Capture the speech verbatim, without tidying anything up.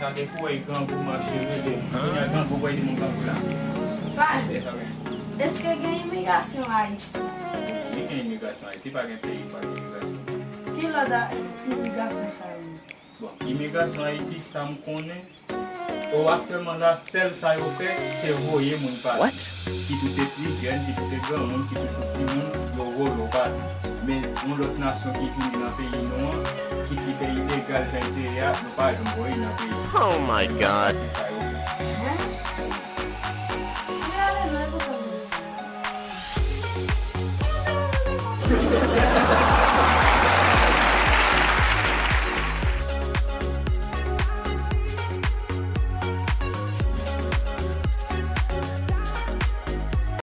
Sa gen pou wè grangou manche rele. Kounye a grangou wè moun grangou la. Pa. Èske gen imigrasyon Ayiti? Wi, gen imigrasyon Ayiti, pa gen peyi pa gen imigrasyon. Ki lòd imigrasyon sa yo? Bon, imigrasyon Ayiti, sa m konnen, o aktyèlman la, sèl sa yo fè, se voye moun pati. Kit ou te pi jèn, kit ou te granmoun, kit ou te timoun, yo voye w pati. Men yon lòt nasyon ki vini nan peyi nou an, kit li te ilegal jan li te ye a, nou pa janm voye nan peyi. Oh my God. Se sa yo fè.